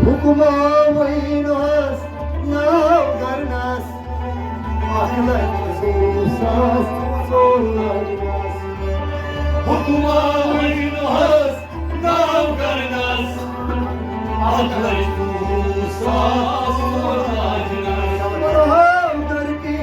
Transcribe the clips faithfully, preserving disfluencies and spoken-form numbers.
حُکما وینس ناو کرنس، اکھ لچھ ژوٚوُہ ساس ژور لچھ۔ حُکما وینس ناو کرنس، اکھ لچھ ژوٚوُہ ساس ژور لچھ۔ برہم درکی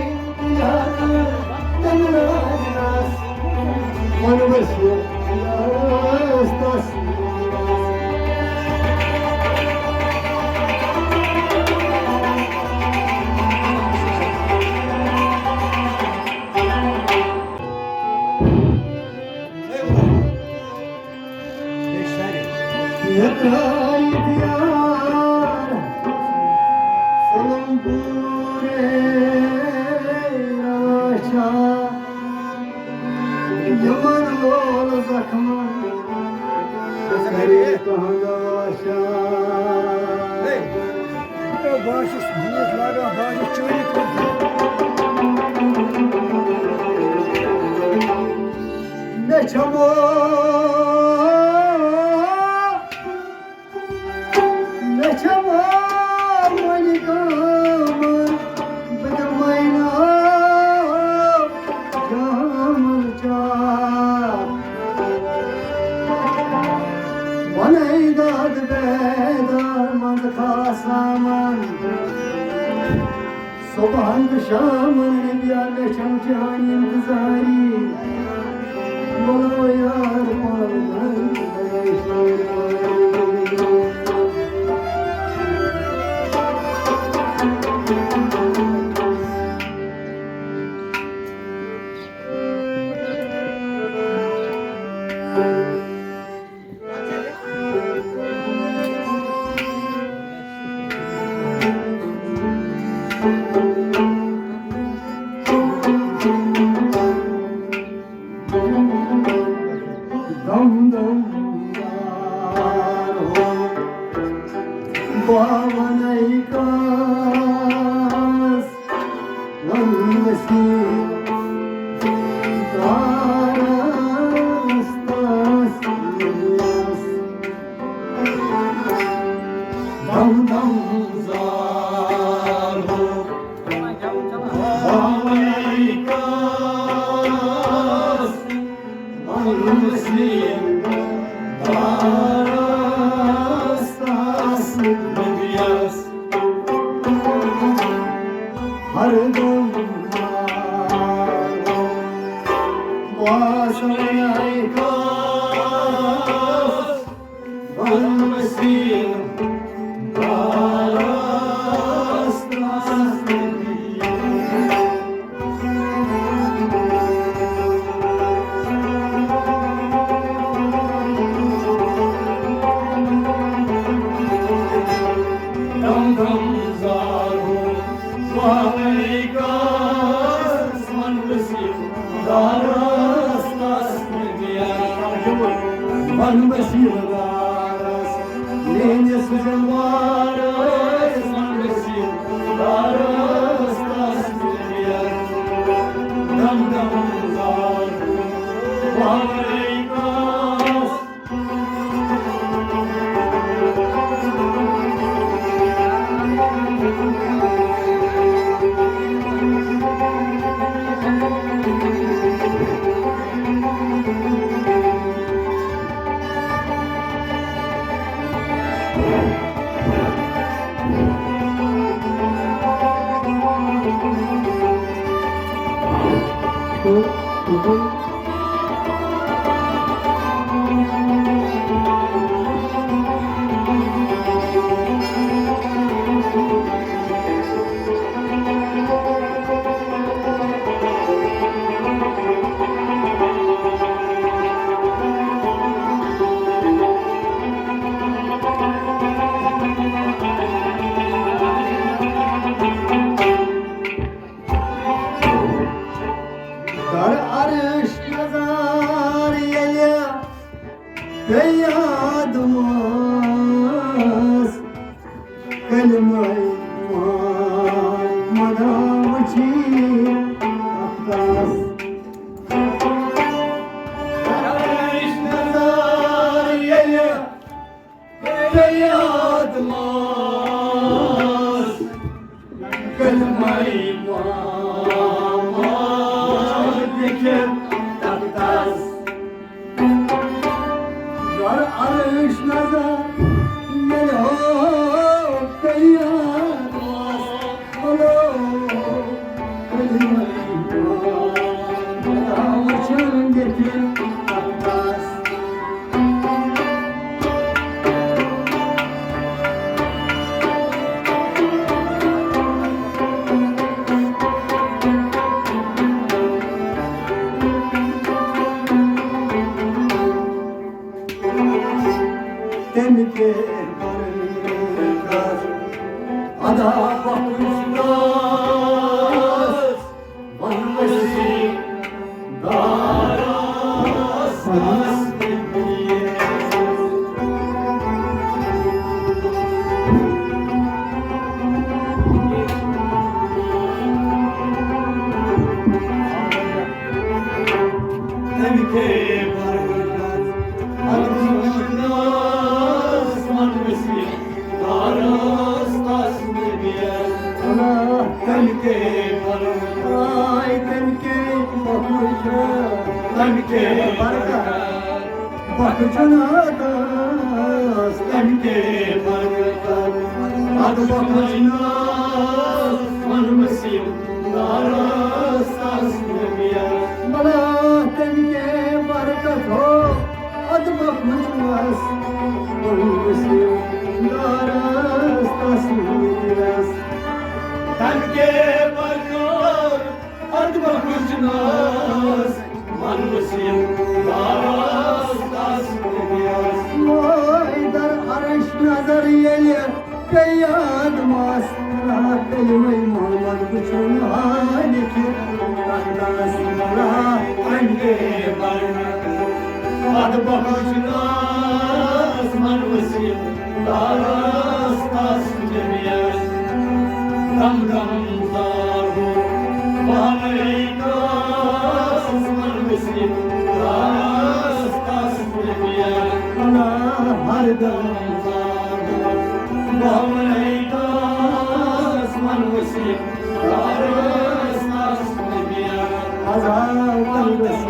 یِمن لول زخمن کرے کانٛگہ آشا۔ بہٕ چھُس بوٗٹھ لاگان، بہٕ چھُس چوری کران۔ مےٚ چھَمو مےٚ چھےٚ وۄنۍ گامہٕ، بہٕ دِمَے نہٕ آب جامہٕ چاک۔ وَنَے داد بیدار منٛز خاصامَن۔ صبحن تہٕ شامن رٔبیا مےٚ چھم چانہِ انتظاری۔ وَلو یار پالنن۔ دم دم یار ہو، باونَے کاس۔ وَنسیٖب دارس تس یِیَس۔ دم دم زالو باوَے کاس۔ وَنسیٖب دارس تس یِیَس۔ ہردم واسونے کاس، وَنسیٖب دارس تس۔ دم دم زالو باوَے کاس، وَنسیٖب دارس تس۔ وَنسیٖب دارس، میٲنِس جموارس، وَنسیٖب دارس تس۔ دم دم زالو باوَے کاس۔ در عرش نظر ییٚلہِ پیٚیہِ آدمس، کلمہ ایمان مدام چی اخلاص۔ در عرش نظر ییٚلہِ پیٚیہِ آدمس، تمہِ کے برکت، اَتھ وٕچھنَس من وسیع دارس تس نبیَس۔ اللہ۔ تمہِ کے برکت، آے تمہِ کے برکت، تمہِ کے برکت۔ بخشنہٕ تس تمہِ کے برکت، ادٕ بخشنس من وسیع دارس تس نبیَس۔ بلا تمہِ کے برکت ہو، ادٕ بخشنس من وسیع دارس تس نبیَس۔ تمہِ کے برکت، ادٕ بخشنس من وسیع دارس تس نبیَس۔ وٲے در عرش نظر ییٚلہِ پیٚیہِ آدمس، راتھ تیٚلہِ وۄنۍ محمد وٕچھُن ہا لیکھِتھ تقدس۔ راتھ تمہِ کے برکت، ادٕ بخشنس من وسیع دارس تس نبیَس۔ دم دم زار ہو، بہمرے کاس من وسیع دارس تس نبیَس۔ اللہ۔ ہر دم زار ہو، بہمرے کاس من وسیع دارس تس نبیَس۔ عذاب تنگس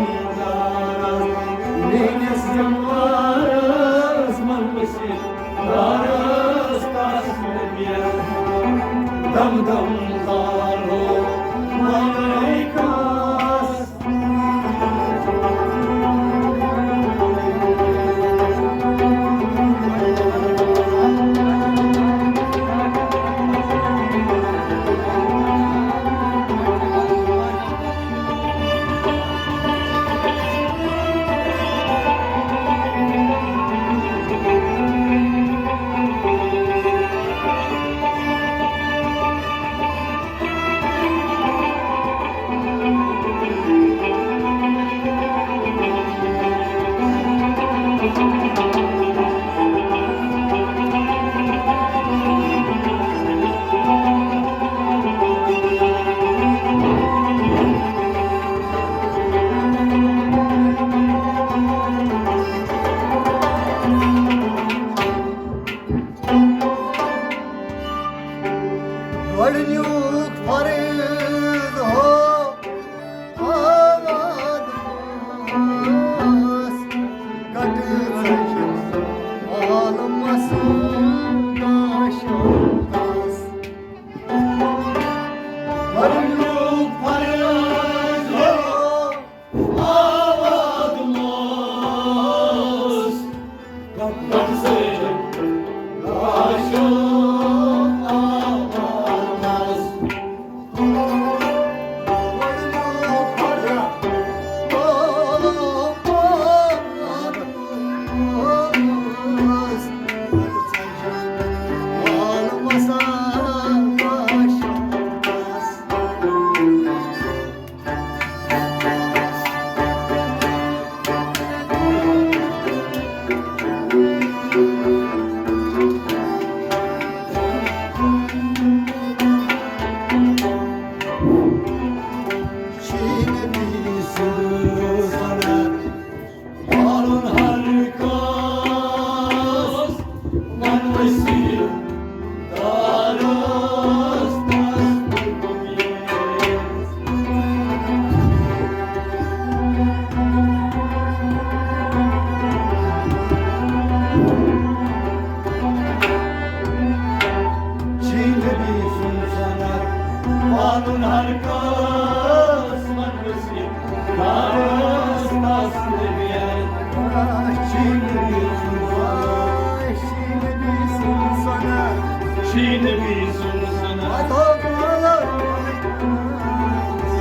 میٲنِس جموارس من وسیع دارس تس نبیَس۔ دم دم زار ہو، بہمرے کاس۔ گۄڈٕنیُک فرض ہو آباد ماس، کٹہٕ ژَجہِ عالمس کاشس۔ گۄڈٕنیُک فرض ہو آباد ماس، کٹہٕ ژَجہِ کاشس آباد ماس۔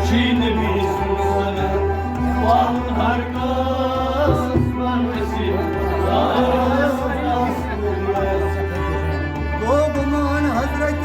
چھی نبی سُنٛد سند پالُن ہر کٲنٛسہِ منٛز۔ گوٚو گُمان حضرت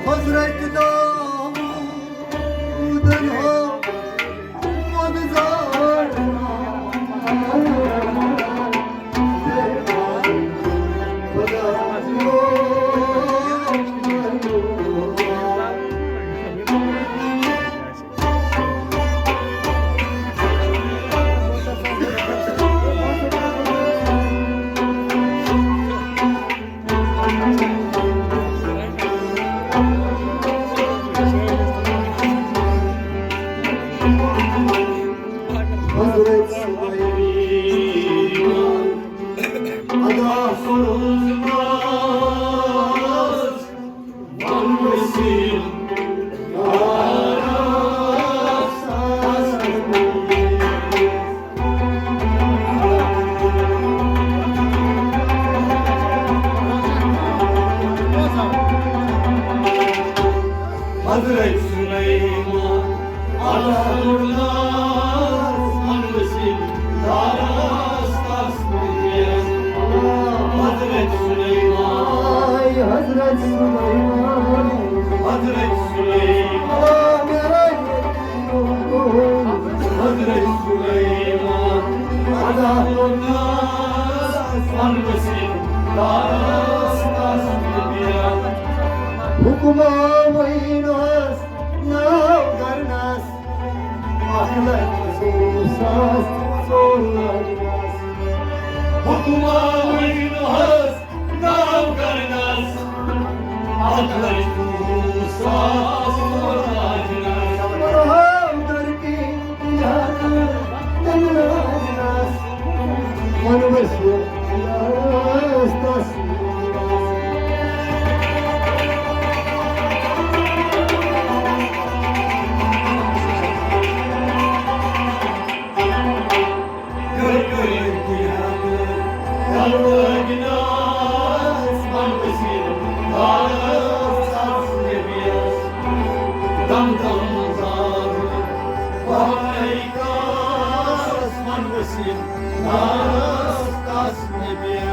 حضرت داوودن ہو مدزار۔ حضرت سلیمان ادا فرض نماز، وَنُرْسِلُ حضرت سلیمان، اللہ نور ناز، من وسیل داراز تسبیح۔ حضرت سلیمان، حضرت سلیمان، حضرت سلیمان، حضرت سلیمان، اللہ نور ناز، من وسیل داراز تسبیح۔ حکمہ وینس ناو کرنس، اکھ لچھ ژوٚوُہ ساس ژور لچھ۔ حکمہ وینس ناو کرنس، اکھ لچھ ژوٚوُہ ساس ژور لچھ۔ برہم در کی دم دم زار بہمن علی کاس من وسیل داراز تسبیح۔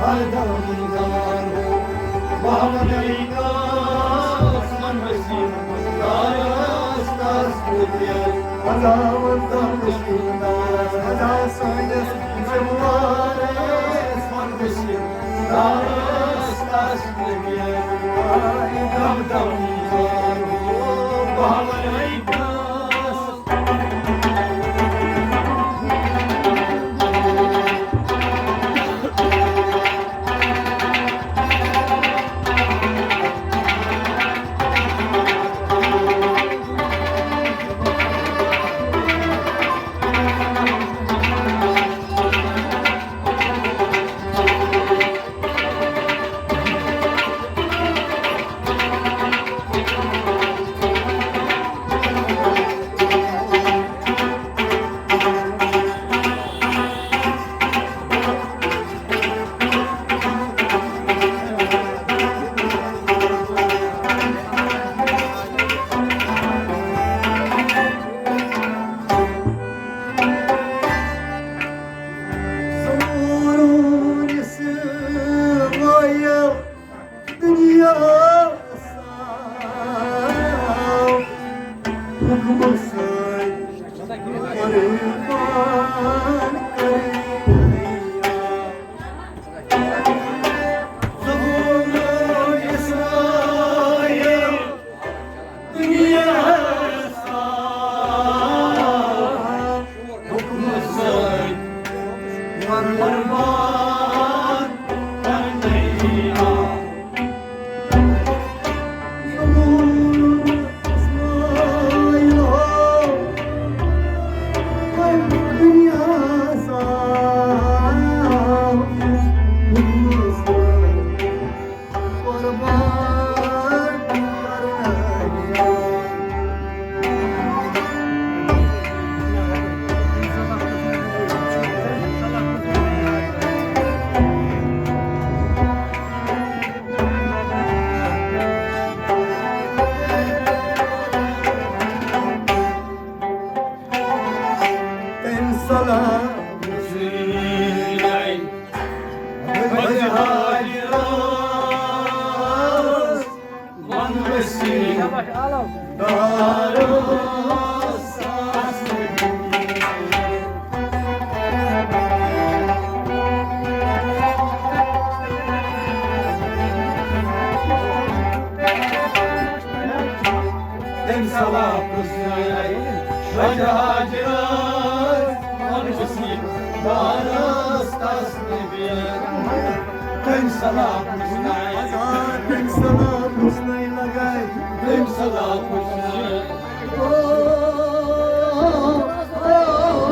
ہر دم زار بہمن علی کاس من وسیل داراز تسبیح۔ خدا وندم وسیل داراز، خدا سٲنِس ذمہٕ وارس من وسیل داراز تسبیح۔ دنیا ساو حکمہٕ سۭتۍ قربان کرنہٕ آو۔ ظہور اسرائیل دنیا ساو حکمہٕ سۭتۍ قربان کرنہٕ آو۔ تٔمۍ صلاح پرٛژھنٲے شۄنٛگہِ حاجرس، ووٚنُس یہِ دارس تس نبیَس۔ تٔمۍ صلاح پرٛژھنٲے، تٔمۍ صلاح پرٛژھنٲے لگے، تٔمۍ صلاح پرٛژھنٲے۔ او، او، او،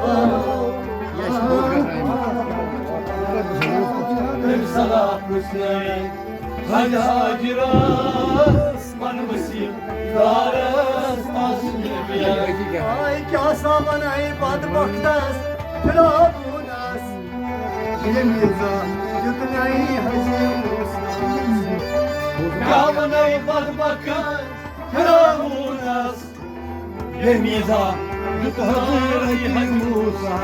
او۔ تٔمۍ صلاح پرٛژھنٲے، شۄنٛگہِ حاجرس، ووٚنُس یہِ دارس تس نبیَس۔ آے کیٛاہ سا وَنَے بدبختس فرعونس، ییٚمۍ یہِ زانٛہہ دیُت نَے حضرت موسیٰ۔ کیٛاہ وَنَے بدبختس فرعونس، ییٚمۍ یہِ زانٛہہ دیُت حضرت موسیٰ۔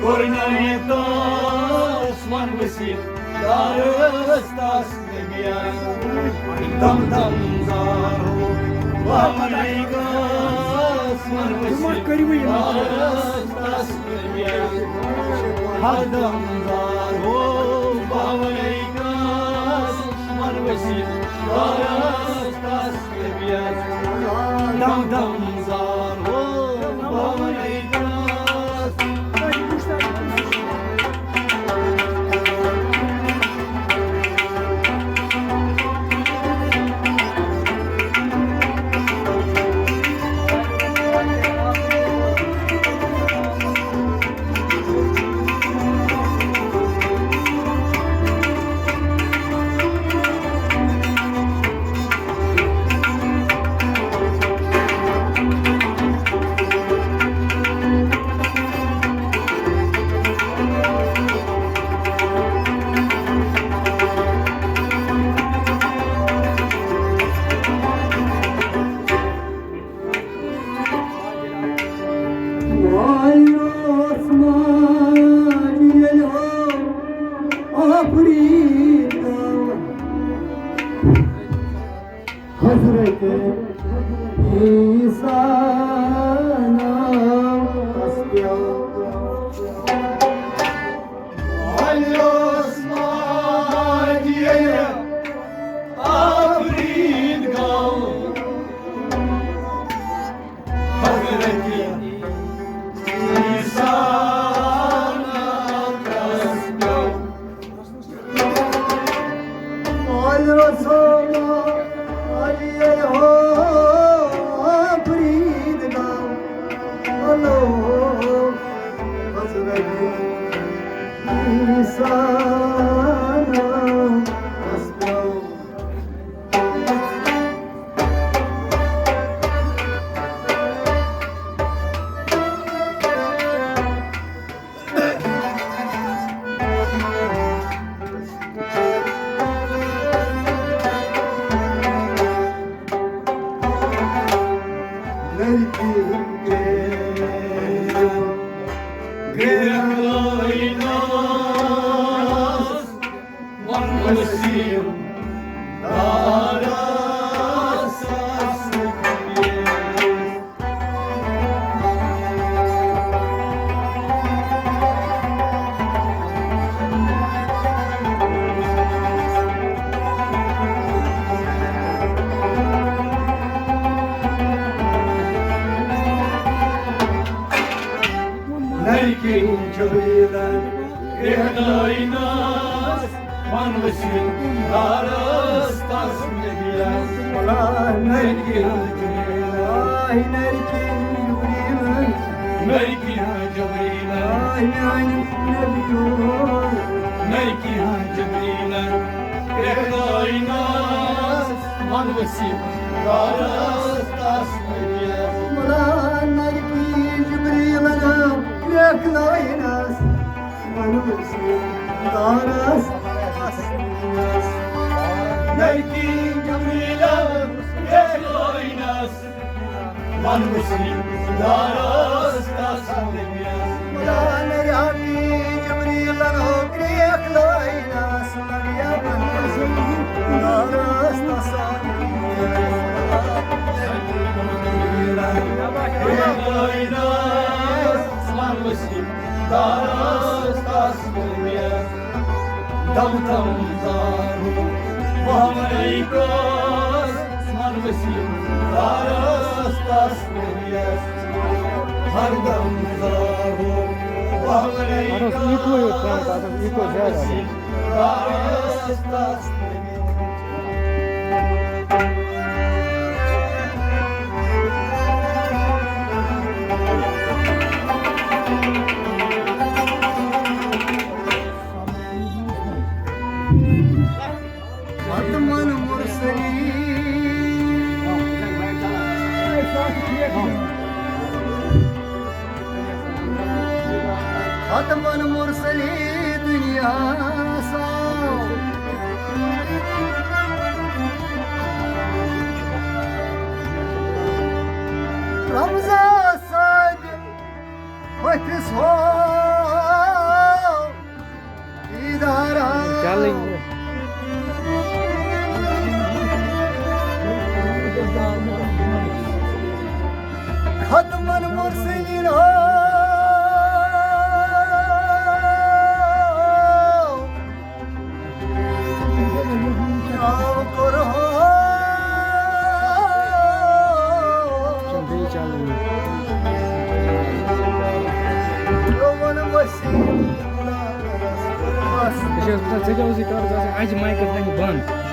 کوٚر نَے تس، ووٚنُس یہِ دارس تس نبیَس۔ دم دم زارو بامنَے گس، ووٚنُس یہِ دارس تس نبیَس۔ ہر دم زارو بامنَے گس، ووٚنُس یہِ دارس تس نبیَس۔ دم دم زارو بامنَے گس۔ حضرت عیسیٰ ناو تس پیوٚو۔ وۄنۍ اوس ماجہِ ییٚلہِ آفریٖن گوٚو، حضرت عیسیٰ ناو تس پیوٚو۔ مول رسول علی ہو آفرید گاو، اللہ حضرت عیسیٰ ناو تس پیوٚو۔ نرِ کِنۍ جبریٖلن کرٛیٚہنٲینس، ووٚنُس یہِ دارس تس نبیَس۔ آے نرِ کِنۍ جبریٖل، آے نرِ کِنۍ جبریٖل، نرِ کِنۍ جبریٖل، آے میانہِ نبیو، نرِ کِنۍ جبریٖل، کرٛیٚہنٲینس، ووٚنُس یہِ دارس تس نبیَس۔ آے نرِ کِنۍ جبریٖلن کرٛیٚہنٲینس۔ دارس لڑکی جبریلس بیٹھٲینس، ون وسیم دارس تس۔ لڑکی جبریلن کرٛیکھ لٲینس، دارس تس۔ دم دم زارو بہمنٕے کٲژ، من وسیم دارس تس ؤریس۔ ہر دم زارو بہمنٕے اَتھ اوس echo یوت کم، اَتھ اوس echo زیادٕ آسان۔ دارس تس۔ ختم المرسلین۔ ختم المرسلین دنیا ساو۔ رمضان صادق پٔتھِس ہو دیدارا۔ چلٕنۍ۔ ختم المرسلین ہو۔ ژےٚ کیٛاہ اوسُے کَرُن؟ ژٕ آسَکھ اَجہِ مایکَس تَمہِ بنٛد۔